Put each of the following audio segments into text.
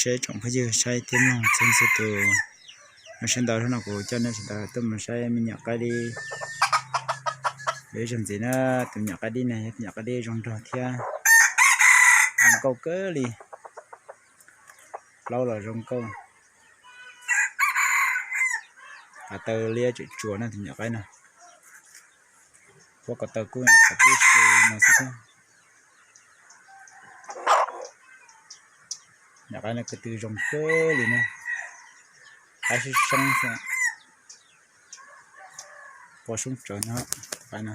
Seb tsoom phooj ywg saib thiab mloog txhua txhua tus, zoo siab ntau. Hnub no kuv coj nej sawv daws tuaj mus saib me nyuam qaib dib. Ib zaug ntxiv na, tus nyuam qaib dib ne yog tus nyuam qaib dib zoo nraug thiab zoo nkauj kawg li. Plaub los zoo nkauj, ko taw liab tsuas tsuas na tus nyuam qaib no. Puab ko taw kuj nyuam qhuav tib si no xwb thiab. Nyuam qaib no ko tw zoo kawg li na, qaib soob soob xwb, pua soob tsawv no. Qaib no,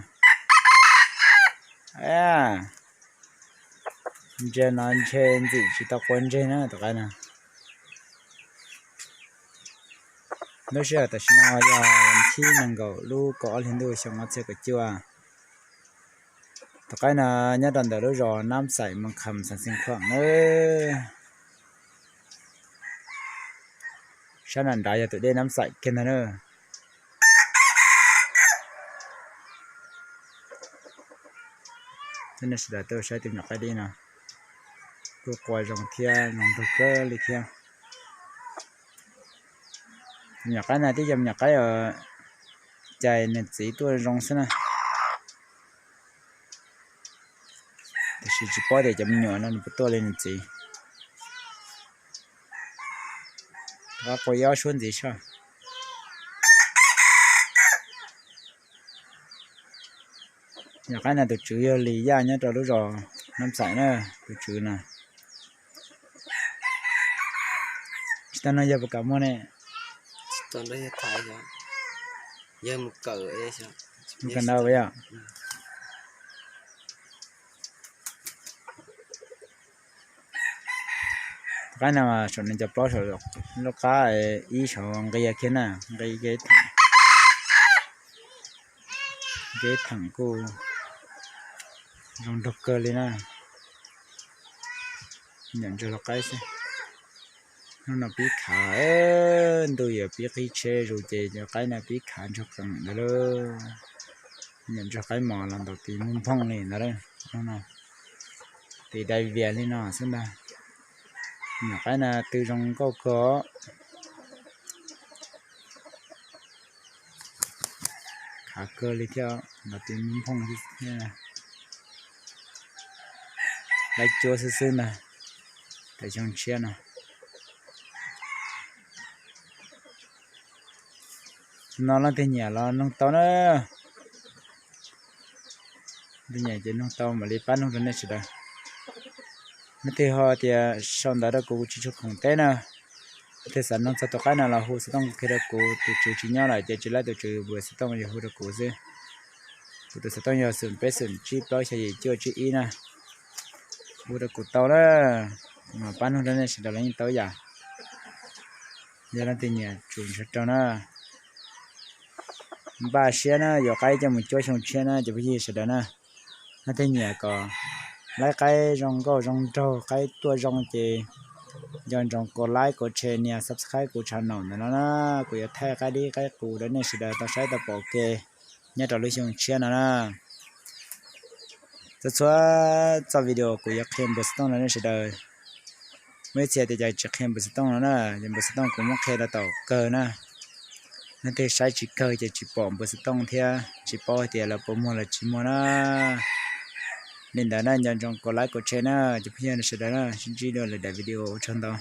ntsia no ntshe ntxim tsis tau qua ntseg na tus qaib no. Lub sij hawm tam sim no yog vas thib nees nkaum lub kaum ob hli ntuj xyoo ob txhiab kaum cuaj. Tus qaib no nyob rau ntawm lub zos Nab Xaim Moos Kham xeev Xeev Khuam na. Sab nram nrad yog tus dej Nab Xaim kiag ntag na. Coj nej sawv daws tuaj saib tus nyuam qaib dib no, kuj qua zoo thiab zoo nraug kawg li thiab. Tus nyuam qaib no tib co me nyuam qaib uas cais nws txiv tuaj zoo xwb na. Tiam sis tsis paub tias cov me nyuam no nws puas tuaj li nws txiv. Rov qab qua ib ob suab ntxiv soj. Nyuam qaib no tus tswv yog Lis Yaj nyob rau lub zos Nab Xaim na, tus tswv no. Tsis tau no yog puas kam muag ne? Mus kawm ntawd yom. Tus qaib no mas saum nws cov plaub saum lub qab ib saum nqia kiag na, nqia kiag ib theem. Nqia ib theem kuj zoo nraug kawg li na. Nyuam ntsuag lau qaib xwb. Hnub no pib khav, ntuj yuav pib qib tsheb zus ces cov qaib no pib khav ntsuag qees ntawd lauj. Nyuam ntsuag qaib mos los ntaus tis muaj nphooj li ntawd lauj. Hnub no tis dai vias li no xwb ntag. Nyuam qaib no tw zoo nkauj kawg. Khav kawg li thiab, ntaus tis muaj nphooj thiab. Laib cuab xwb xwb ntag. Tam xyoo tshiab no, no leej twg nyiam los noog tau na. Leej twg nyiam ces noog tau mam li pab noog rau nej sawv daws. Leej twg ho tias sau ntawv rau kuv, kuv tsis tshua khoom teb na. Leej twg xav noog txog tus qaib no los hu xov tooj kiag rau kuv, tus tswv tsis nyob lawm ces tsis laib tus tswv npawb xov tooj yog hu rau kuv xwb. Kuv tus xov tooj yog xoom peb xoom tsib plaub xya yim cuaj tsib ib na. Hu rau kuv tau na, kuv mam pab noog rau nej sawv daws los yeej tau yam. Yog leej twg nyiam tsum ntshaw rau na. Npaj siab na, yuav qaib coj mus cuab xyoo tshiab na cov phooj ywg sawv daws na. Leej twg nyiam kom laib qaib zoo nkauj zoo nraug, qaib tuaj zoo ces nco ntsoov kov like, kov share, nias subscribe kuv channel ntawm no na. Kuv yuav thaij qaib dib qaib qus rau nej sawv daws tau saib tau pom ua ke nyob rau lub xyoo tshiab no na. Txhua txhua txoj video kuv yuav qhia npawb xov tooj rau nej sawv daws. Muaj ib txhia tias cas tsis qhia npawb xov tooj no na, ces npawb xov tooj kuv muab qhia rau tom kawg na. Leej twg saib tsis kawg ces tsis pom npawb xov tooj thiab tsis paub hais tias lawv puas muag los tsis muag na. Li ntawd na, nco ntsoov kov like kov share na cov phooj ywg sawv daws na, sib ntsib dua lwm daim video, ua tsaug ntau.